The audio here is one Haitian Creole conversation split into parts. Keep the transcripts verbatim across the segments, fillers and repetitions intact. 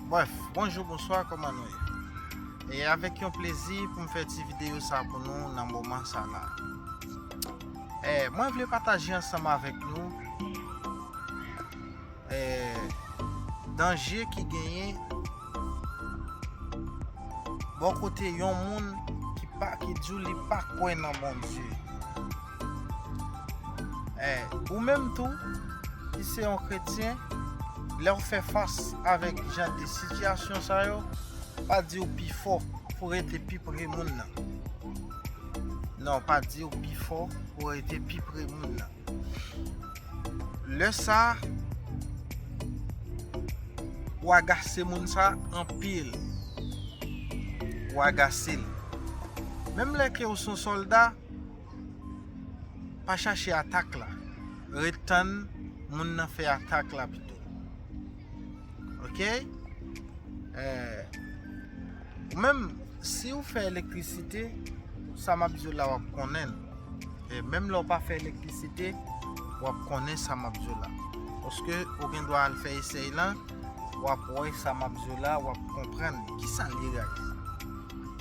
Brèf, bonjou, bonswa, kòman nou ye? E avèk yon plezi pou m fè ti videyo sa pou nou nan moman sa la. E, mwen vle pataje ansanm avèk nou, e, danje ki genyen bò kote yon moun ki pa, ki di w li pa kwè nan Bondye. E, ou menm tou, ki se yon kretyen, lè w fè fas avèk jan de sitiyasyon sa yo, pa di w pi fò pou rete pi pre moun nan. Non, pa di w pi fò pou rete pi pre moun nan. Lè sa, w agase moun sa anpil. W agase l. Menm lè ke w se yon sòlda, pa chache atak la. Ret tann moun nan fè atak la pito. Oke? Eh, ou menm, si w fè elektrisite, sa m ap di w la, w ap konnen l. E menm lè w pa fè elektrisite, w ap konnen sa m ap di w la. Paske ou gen dwa al fè esèy lan, w ap wè sa m ap di w la, w ap konprann kisa l ye, guys.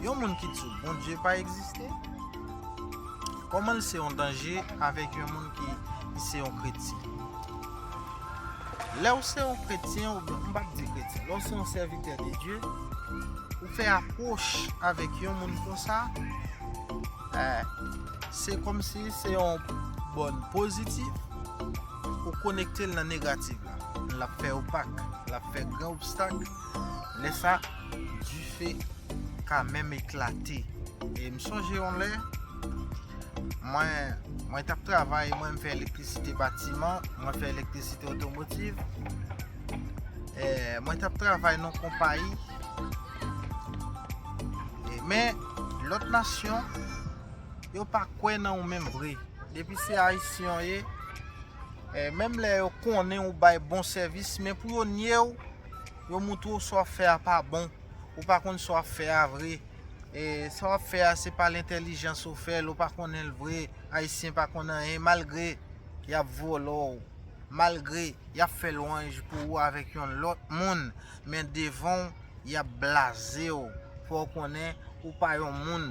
Yon moun ki di w Bondye pa egziste, kòman l se yon danje avèk yon moun ki, ki se yon kretyen? Lè w se yon kretyen, oubyen, m p ap di kretyen, lè w se yon sèvitè de Dye, ou fè apwòch avèk yon moun konsa, eh, se kòmsi se yon bòn pozitif, ou konekte l nan negatif la. L ap fè opak, l ap fè gran obstak. Lè sa, dife ka menm eklate. E m sonje yon lè, mwen, mwen t ap travay, mwen m fè elektrisite batiman, mwen fè elektrisite otomotiv. E, mwen t ap travay nan konpayi. E, men, lòt nasyon, yo pa kwè nan ou menm vre. Depi se Ayisyen w ye, e, menm lè yo konnen ou bay bon sèvis, men pou yo nye w, yo moutre w sa w ap fè a pa bon. Ou pa konn sa w ap fè a vre. E sa w ap fè a, se pa lentèlijans ou fè l, ou pa konnen l vre. Ayisyen pa konn anyen, malgre y ap vòlò w, malgre y ap fè lwanj pou ou avèk yon lòt moun, men devan w, y ap blaze w, fè w konnen ou pa yon moun.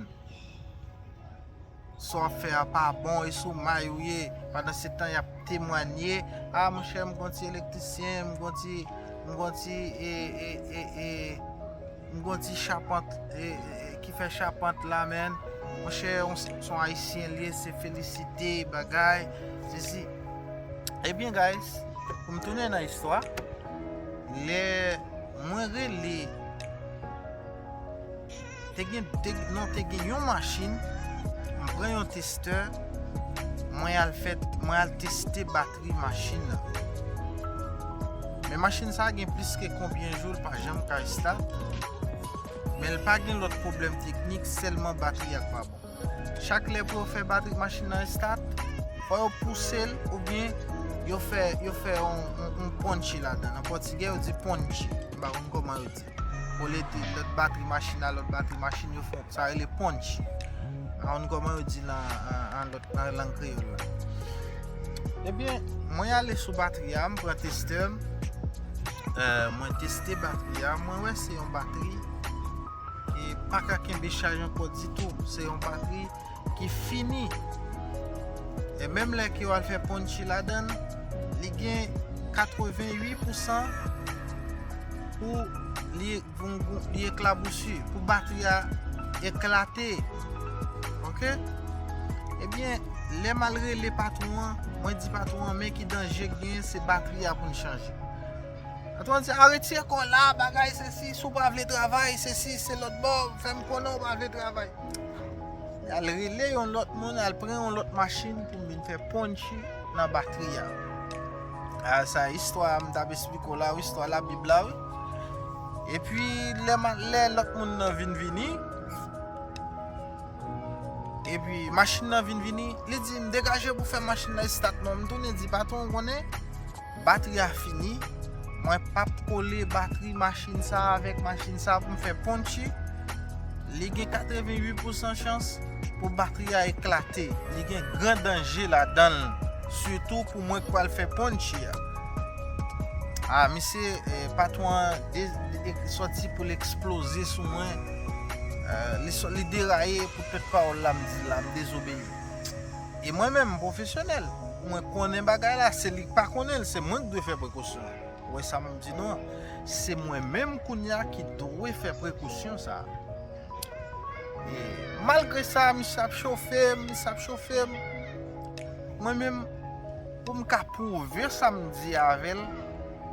Sa w ap fè a pa bon, e sou may ou ye. Pandan se tan y ap temwanye, a, monchè, m gon ti elektrisyen, m gon ti, m gon ti, e, e, e, e, m gon ti chapant, e, e, e, ki fè chapant la, men. Monchè, on, se yon Ayisyen li ye, se felisite, bagay, sesi. Ebyen, guys, pou m tounen nan istwa, lè mwen rele, te gen, te, non, te gen yon machin, m pran yon testè, mwen al fè, mwen al teste batri machin nan. Men machin sa gen plis ke konbyen jou l pa janm ka start, men l pa gen lòt pwoblèm teknik, sèlman batri a k pa bon. Chak lè pou yo fè batri machin nan start, fò yo pouse l oubyen yo fè, yo fè yon, yon, yon ponchi ladan. Nan pòtigè, yo di ponchi. M pa konn kòman yo di. Olye di lòt batri machin a lòt batri machin, yo fè sa rele ponchi. M pa konn kòman yo di nan, an, an lòt, nan lang kreyòl la. Ebyen, mwen ale sou batri a, m pran testè m. Eh, mwen teste batri a, mwen wè se yon batri ki pa ka kenbe chaj ankò ditou. Se yon batri ki fini. E menm lè ke w al fè ponchi ladan l, li gen katrevenwit pousan pou li, pou, pou li eklabousi, pou batri a eklate. Oke? Ebyen, lè m al rele patwon an, mwen di patwon an, men ki danje k genyen, se batri a pou n chanje. Patwon an di, a, retire kò w la, bagay, sesi, si w pa vle travay, sesi, se lòt bò, fè m konnen w pa vle travay. Al rele yon lòt moun, al pran yon lòt machin pou m vin fè ponchi nan batri a. A, sa istwa a m t ap esplike w la, wi, istwa Labib la, wi. Epi, lè ma-, lè lòt moun nan vin vini, epi machin nan vin vini, li di m, degaje pou fè machin nan start non. M tounen di, patwon, ou konnen, batri a fini. Mwen p ap kole batri machin sa avèk machin sa pou m fè ponchi. Li gen katrevenwit pousan chans pou batri a eklate. Li gen gran danje ladan l, sitou pou mwen k pral fè ponchi a. Ah, misye, eh, patwon an de- de- sòti pou l eksploze sou mwen. Eh, li, sò- li deraye pou tout pawòl la m di la, m dezobeyi. E mwen menm, m pwofesyonèl. Mwen konnen bagay la, se li k pa konnen l, se mwen k dwe fè prekosyon. Ou wè sa m di nou an? Se mwen menm kounye a ki dwe fè prekosyon sa a. E malgre sa, misye ap chofe m, misye ap chofe m. Mwen menm, pou m ka pwouve sa m di avè l,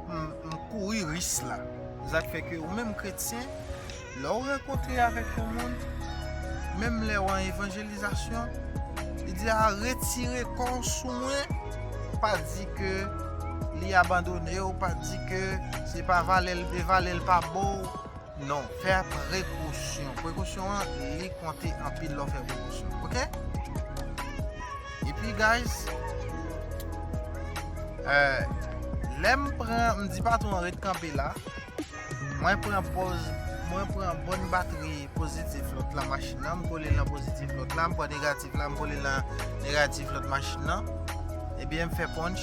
m, m kouri ris la. Se sa k fè ke ou menm kretyen, lè w rankontre avèk yon moun, menm lè w an evanjelizasyon, li di a retire kò w sou mwen, pa di ke li abandone w, pa di ke se pa valè l, de valè l pa ba w. Non, fè prekosyon. Prekosyon an, li konte anpil lè w fè prekosyon. Oke? Epi, guys, eh, lè m pran, m di patwon an ret kanpe la, mwen pran pòz, mwen pran bòn batri pozitif lòt la machin nan, m kole l nan pozitif lòt la, m pran negatif la, m kole l nan negatif lòt machin nan. Ebyen, m fè punch.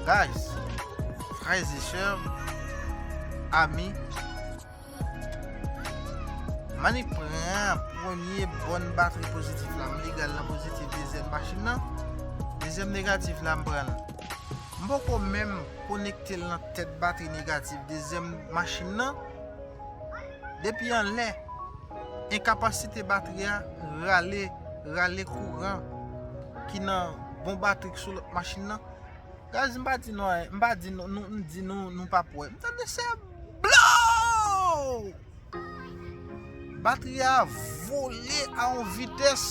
Guys, frères et sœurs, amis, m annik pran premye bòn batri pozitif la, m legal nan pozitif dezyèm machin nan, dezyèm negatif la, m pran l. M poko menm konekte l nan tèt batri negatif dezyèm machin nan. Depi anlè, enkapasite batri a rale, rale kouran ki nan bon batri ki sou lòt machin nan. Guys, m pa di nou anyen, m pa di nou, nou, m di nou, nou p ap wè. M tande se blow! Batri a vole a yon vitès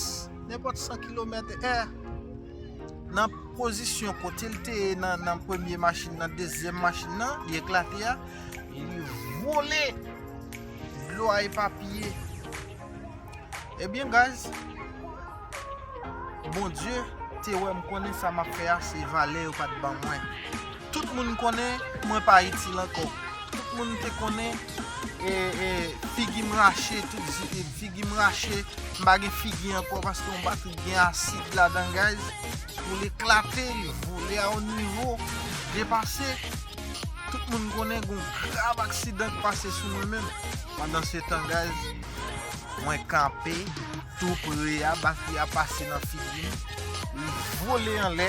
nenpòt san kilomèt è. Nan pozisyon kote l te ye nan, nan premye machin nan, dezyèm machin nan, li eklate a, li vole. Dlo a epapiye. Ebyen, guys, Bondye te wè m konnen sa m ap fè a, se valè yo pa t ban mwen. Tout moun konnen mwen pa itil ankò. Tout moun te konnen, e, e, figi m rache, tout zi- e, figi m rache, m pa gen figi ankò paske yon batri gen asid ladan, guys. Pou l eklate, li vole a yon nivo depase. Tout moun konnen gen yon grav aksidan k pase sou mwen menm. Pandan se tan, guys, mwen kanpe tou pre a, batri a pase nan figi m, li vole anlè,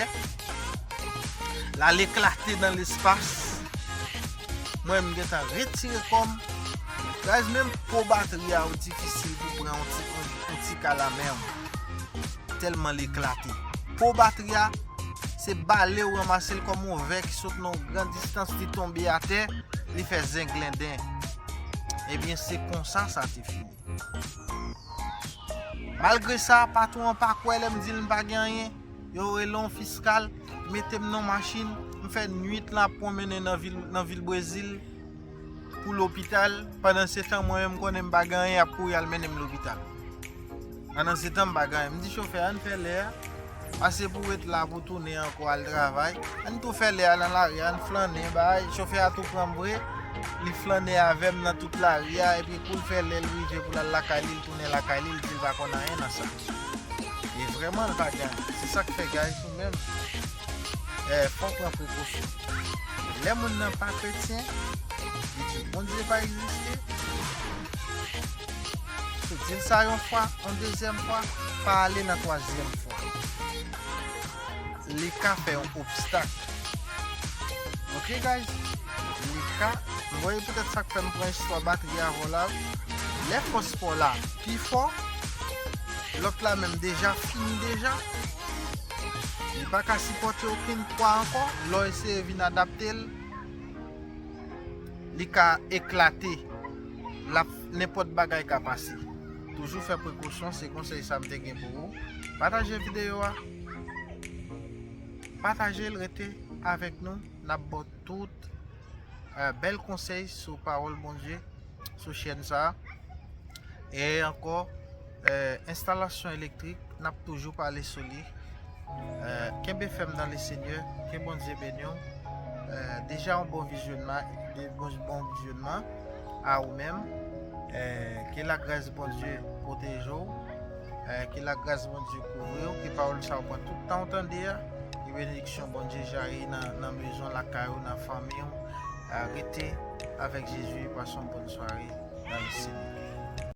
l al eklate nan lespas. Mwen, m gentan retire kò m. Guys, menm po batri a, ou difisil pou pran yon ti, yon, yon ti ka lamen w. Tèlman l eklate. Po batri a, se bale ou ranmase l kòm yon vè ki sot nan yon gran distans, li tonbe atè, li fè zenglenden. Ebyen, se konsa sa te fini. Malgre sa, patwon an pa kwè lè m di l m pa gen anyen. Yo rele yon fiskal, mete m nan machin, m fè nwit lan ap pwonmennen nan vil, nan vil Brezil pou lopital. Pandan se tan, mwen menm m konnen m pa gen anyen, y ap kouri al mennen m lopital. Pandan se tan, m pa gen anyen. M di chofè a, ann fè lè a. Pase pou ret la pou tounen ankò al travay. Ann tou fè lè a nan lari a, ann flannen, bay. Chofè a tou pran m vre. Li flannen avè m nan tout lari a, epi kou l fè lè l rive pou l al lakay li, l tounen lakay li, l di l pa konn anyen nan sa. E vrèman, l pa gen anyen. Se sa k fè, guys, ou menm, eh, fò w pran prekosyon. Lè moun nan pa kretyen, li di Bondye pa egziste. Sou di l sa yon fwa, yon dezyèm fwa, pa ale nan twazyèm fwa. Li ka fè yon obstak. Oke, guys? Li ka, m wè petèt sa k fè m pran istwa batri a avè w la. Lè fòs pa w la pi fò, lòt la menm deja fini deja. Li pa ka sipòte okenn pwa ankò. Lè w eseye vin adapte l, li ka eklate. L ap, nenpòt bagay ka pase. Toujou fè prekosyon, se konsèy sa m te gen pou ou. Pataje videyo a. Pataje l, rete avèk nou. N ap ba w tout, eh, bèl konsèy sou pawòl Bondye, sou chèn sa a. E ankò, eh, enstalasyon elektrik, n ap toujou pale sou li. Eh, kenbe fèm nan Lesenyè, ke Bondye beni w. Eh, deja yon bon vizyonman, de bon, bon vizyonman a ou menm. Eh, ke lagras Bondye pwoteje w. Eh, ke lagras Bondye kouvri w, ke pawòl sa yo pran tout tan w tande a, ke Benediksyon Bondye jayi nan, nan mezon lakay ou, nan fanmi w. Ah, rete avèk Jezi, pase yon bòn sware nan le Senyè.